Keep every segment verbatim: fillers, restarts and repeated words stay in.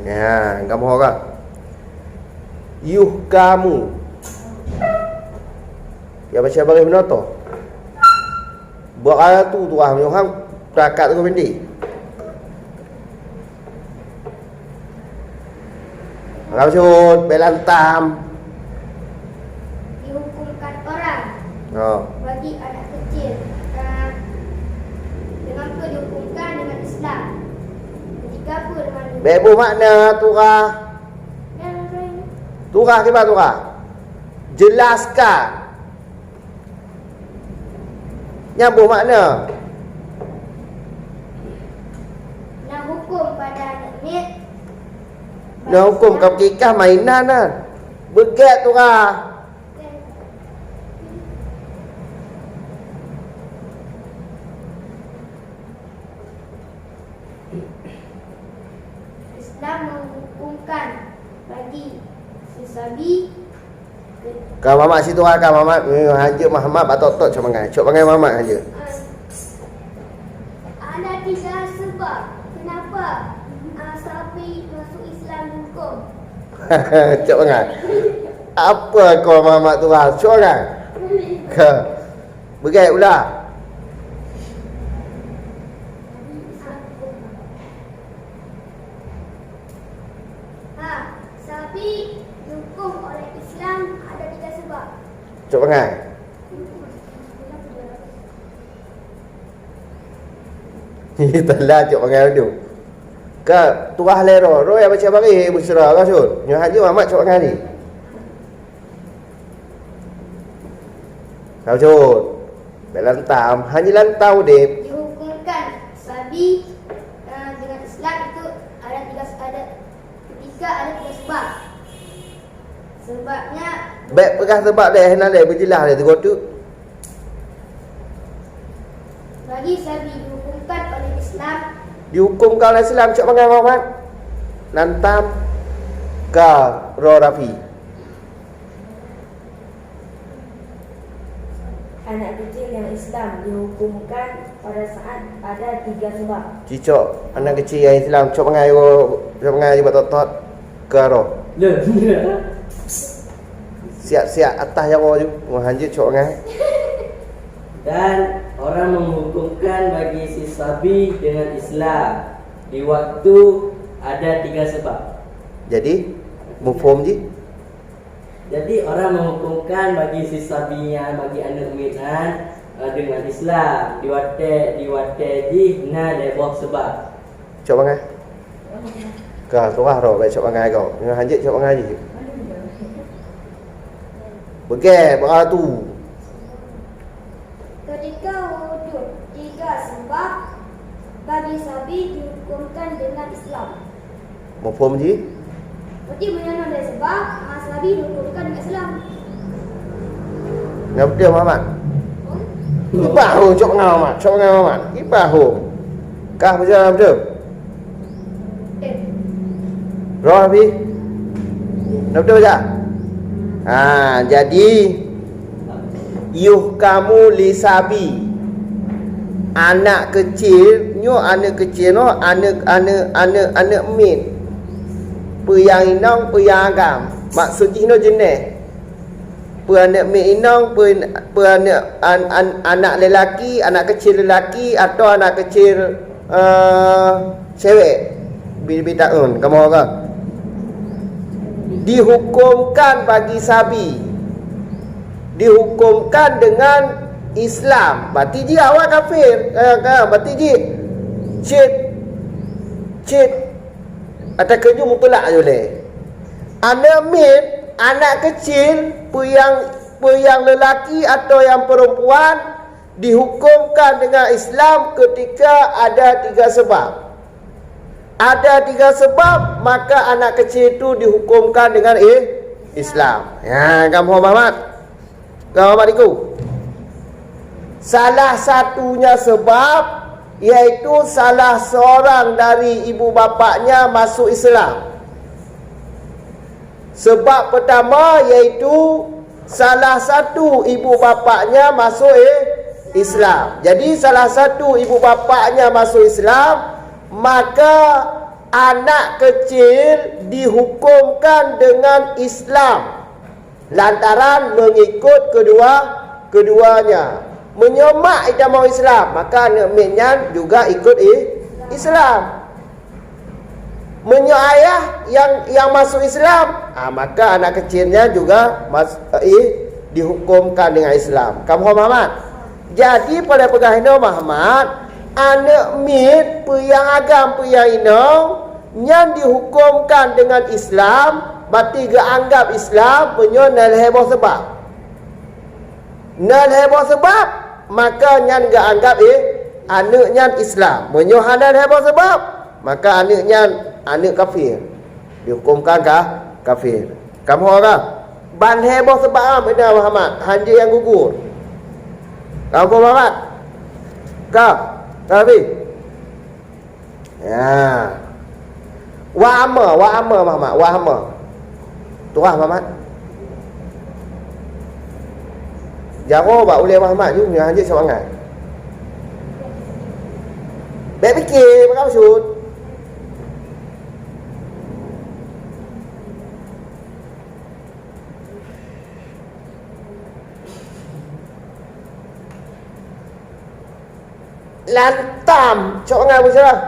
Ya, kamoe ka. Yuhkamu. Ya, baca baris meunoto. Bukaratu tuah meunyuhang perakat tu bindi. Langsung belantam. Dihukumkan orang. Oh. Bagi anak kecil. Ah, dengan apa dihukumkan? Dengan Islam. Ketika apa dengan Bek bu makna turah. Turah kiban turah. Jelaskan. Nyambung makna. Na hukum pada aneuk miet. Na hukum ka kikah mainan na. Beugét tu ka. Islam menghukumkan bagi sesabi Ka mamak situ ha, ka mamak, eh, hanjeuet Muhammad batok-tok cok bangai. Cok bangai mamak hanjeuet. Ada tiga sebab kenapa, ah, sapi masuk Islam hukum. Cok bangai. Apa kau mamak tu ha? Cok bangai. Ka. Begai ulah. Ha, sapi dihukum oleh Islam ada tiga sebab. Cok bangai. Tala cok bangai tu. Ka tuah le roh, roh yang baca baris, eh, Busra, ka sut. Nyoh hanjeuet mamak cok bangai ni. Ka sut. Bek lantam, hanjeuet lantam udeb. Dihukumkan sabi, eh, dengan Islam itu ada tiga, ada ketika ada tiga sebab. Sebabnya Bek peugah sebab deh, hana lé beujeulaih lé sigoe teuk. Bagi sabi dihukumkan oleh Islam. Dihukumkan oleh Islam, cok bangai Muhammad. Lantam ka roh Rafi. Anak kecil yang Islam dihukumkan pada saat ada tiga sebab. Cicok anak kecil yang Islam, cok bangai, cok bangai je batot-tot ke roh. Siap-siap atas jaroe ju, hanjeuet cok bangai. Dan orang menghukumkan bagi si sabi dengan Islam di waktu ada tiga sebab. Jadi, mufhum ji? Jadi, orang menghukumkan bagi si sabi nyan, bagi aneuk miet nyan, eh, dengan Islam, di watée, di watée jih na lhée boh sebab. Cok bangai. Ka, surah roh, baik cok bangai kau. Nyoe hanjeuet cok bangai jih. Beugét, beuratu. Ketika wujud tiga sebab, bagi sabi dihukumkan dengan Islam. Mufhum ji? Berarti meunyoe na lhée sebab, ha, sabi dihukumkan dengan Islam. Na beutôi Muhammad? Kiban ho cok bangai Muhammad, cok bangai Muhammad. Kiban ho. Kah beutôi na beutôi? Roh Abi? Na beutôi baca? Ha, jadi, yuhkamu li sabi. Anak kecil, nyoe aneuk kecil nyoe, aneuk, aneuk, aneuk, aneuk miet. Peue nyang inong, peue nyang agam. Maksud jih nyoe jeunèh. Peue aneuk miet inong, peue, peue aneuk an-, an-, anak lelaki, anak kecil lelaki atau anak kecil, eh, cewek. Bi-, bi taun, kamoe ka. Dihukumkan bagi sabi. Dihukumkan dengan Islam. Berarti jih awak kafir. Eh, ka, berarti jih cit, cit Atawa keunyoe mutlak ayoe lé. Aneuk miet, anak kecil, peue nyang, peue nyang lelaki atau nyang perempuan dihukumkan dengan Islam ketika ada tiga sebab. Ada tiga sebab, maka anak kecil itu dihukumkan dengan i-, Islam. Ya, kamu hormat. Kamu hormat iku. Salah satunya sebab yaitu salah seorang dari ibu bapaknya masuk Islam. Sebab pertama yaitu salah satu ibu bapaknya masuk i-, Islam. Jadi salah satu ibu bapaknya masuk Islam, maka Anak kecil dihukumkan dengan Islam lantaran mengikut kedua-keduanya. Meunyoe mak itamong Islam, maka aneuk miet nyan juga ikut i-, Islam. Meunyoe ayah nyang, nyang masuk Islam, ah, maka anak kecil nyan juga mas-, eh, dihukumkan dengan Islam. Kamoe Muhammad. Jadi, pada peugah inoe Muhammad, aneuk miet peue nyang agam, peue nyang inong, nyan dihukumkan dengan Islam, berarti geuanggap Islam, meunyoe na lhèe boh seubab. Na lhèe boh seubab, maka nyan geuanggap, eh, aneuk nyan Islam. Meunyoe hana lhèe boh seubab, maka aneuk nyan aneuk kafir. Dihukumkan ka-, kafir. Kamoe ka? Ban lhèe boh seubab, ah, beuna Muhammad. Hanjeuet nyang gugur. Kamoe Muhammad. Ka? Ka habéh? Ya. Wa amma, wa amma Muhammad, wa amma. Tuah Muhammad. Jaroe bak ulèe Muhammad ju, nyang hanjeuet semangat. Bèk pike, bèk maksud. Lantam, cok ngai beusyarah.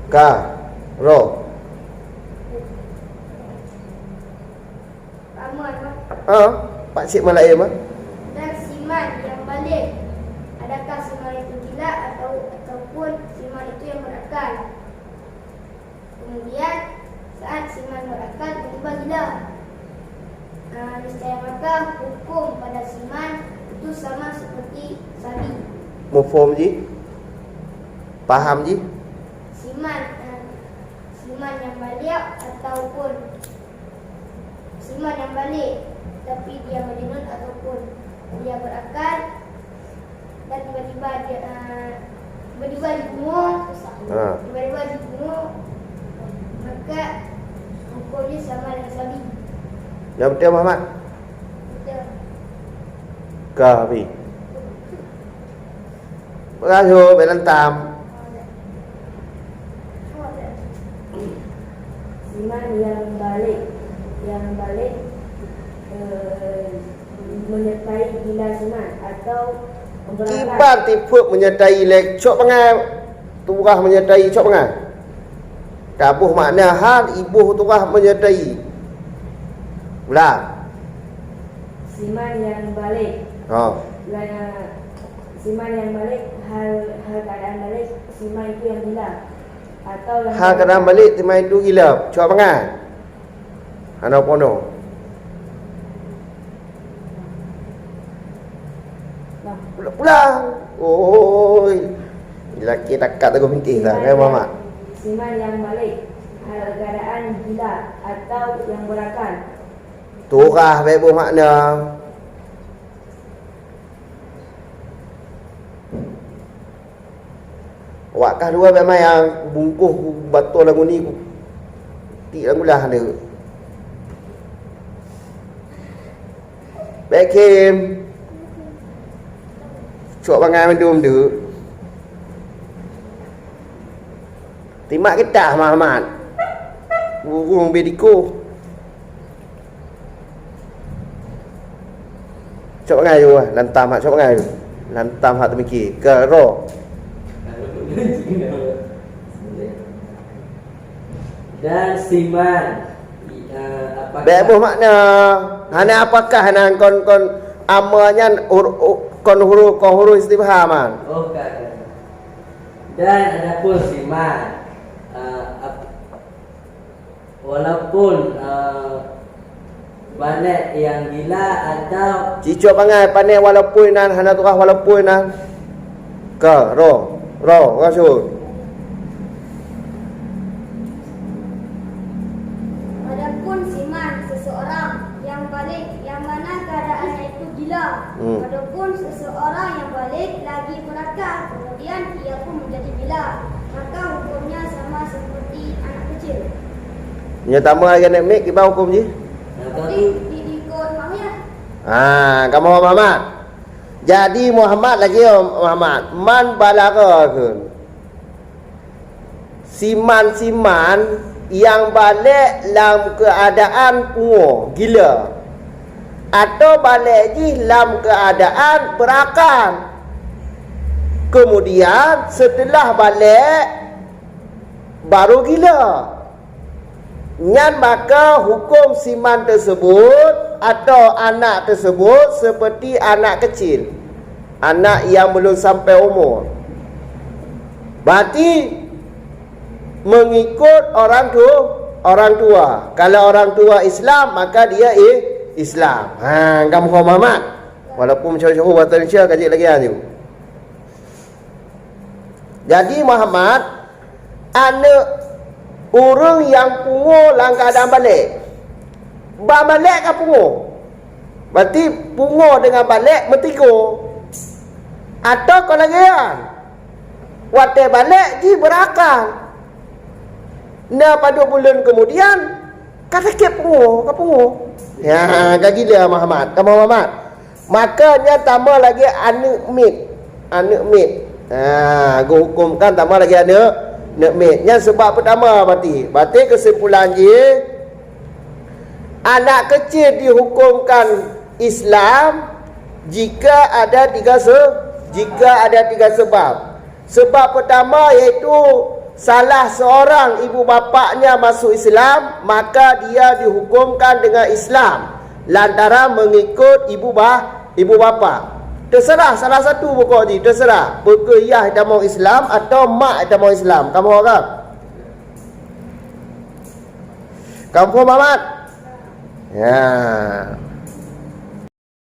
Ka, ro. Ha, pak cik malaim, ha? Dan siman yang balik, adakah siman itu gila atau, ataupun siman itu yang berakal? Kemudian, saat siman berakal, tiba-tiba gila. Ah, niscaya maka hukum pada siman itu sama seperti sabi. Mufhum ji? Paham ji? Siman, ah, siman yang balik ataupun siman yang balik, tapi dia majnun ataupun dia berakal, dan tiba-tiba dia, ah, tiba-tiba dibunuh, Ha. tiba-tiba dibunuh, maka hukumnya sama dengan sabi. Nyang beutôi, Muhammad? Betul. Ka, Abi. Peugah lheueh, bèk lantam. Siman yang balik, yang balik, eh, menyertai gila siman atau berakal. Kiban tipék menyertai lé, cok bangai, tuah menyertai, cok bangai. Taboh makna hal, iboh tuah menyertai. Ulang. Siman yang balik. Ha. La-, siman yang balik, hal, hal keadaan balik, siman itu yang gila. Atau yang Hal keadaan balik, siman itu gila. Cok bangai. Hana pono. Nah. Pulang-pulang. Oi. Laki takat teugok bintéh lah, kan, Mamak? Siman yang balik, hal keadaan gila atau yang berakal. Turah bèk boh makna. Awak kah dua bèk mayang, kubungkoh, kubatô lam guni, kutik lam gulah lé. Bèk khém. Cok bangai mandum tu. Timak kitab Muhammad. Burung bidiko. Cok bangai ju, lantam hak cok bangai ju. Lantam hak teumiki. Ka ro. Dan siman, eh, apakah Bèk boh makna. Hana apakah, hana kon, kon ama nyan hur-, u-, kon huruf, kon huruf istifham, man. Oh, ka, ka. Dan adapun siman, eh, ap-, Walaupun, eh, panet nyang gila atau Cicok bangai panet walaupun nan, hana tuah walaupun nan. Ka, ro, ro, rasul. Adapun siman seseorang yang balik, yang mana keadaannya itu gila, Hmm. adapun seseorang yang balik lagi berakal, kemudian ia pun menjadi gila, maka hukumnya sama seperti anak kecil. Nyoe tamah lagèe nèk miet, kiban huköm jih? Berarti di, diikut Muawiyah. Ha, kamoe Muhammad. Jadi Muhammad lagi, Muhammad, man balagha kheun. Siman-siman nyang balek lam keuadaan pungo, gila, atau balek jih lam keuadaan beurakal. Kemudian seuteulah balek baru gila. Nyan maka huköm siman teuseubut atau anak teuseubut seperti anak kecil, anak nyang belum sampai umur. Berarti mengikut orang tu, orang tua. Kalau orang tua Islam, maka dia i-, Islam. Ha, kamu Muhammad. Walaupun syuruh-syuruh bahasa Indonesia, kaji lagi aju. Jadi Muhammad, aneuk ureuëng nyang pungo lam keuadaan balek. Ban balek ka pungo. Berarti pungo dengan balek meutigo. Atau kon lagée nyan, watée balek jih beurakal. Na padub buleuen kemudian, ka sakét pungo, ka pungo. Ya, ka gila Muhammad, ka Muhammad. Maka nyan tamah lagée aneuk miet. Aneuk miet. Ha, geuhukömkan tamah lagée aneuk, aneuk miet. Nyan seubab peutama berarti. Berarti keusimpulan jih, anak kecil dihukömkan Islam jika ada tiga se-, jika ada tiga sebab. Sebab pertama yaitu salah seorang ibu bapaknya masuk Islam, maka dia dihukumkan dengan Islam lantaran mengikut ibu ba-, ibu bapa. Terserah salah satu pokok jih, terserah. Peue keu yah tamong Islam atau mak tamong Islam. Kamu orang? Kamu Muhammad? Ya.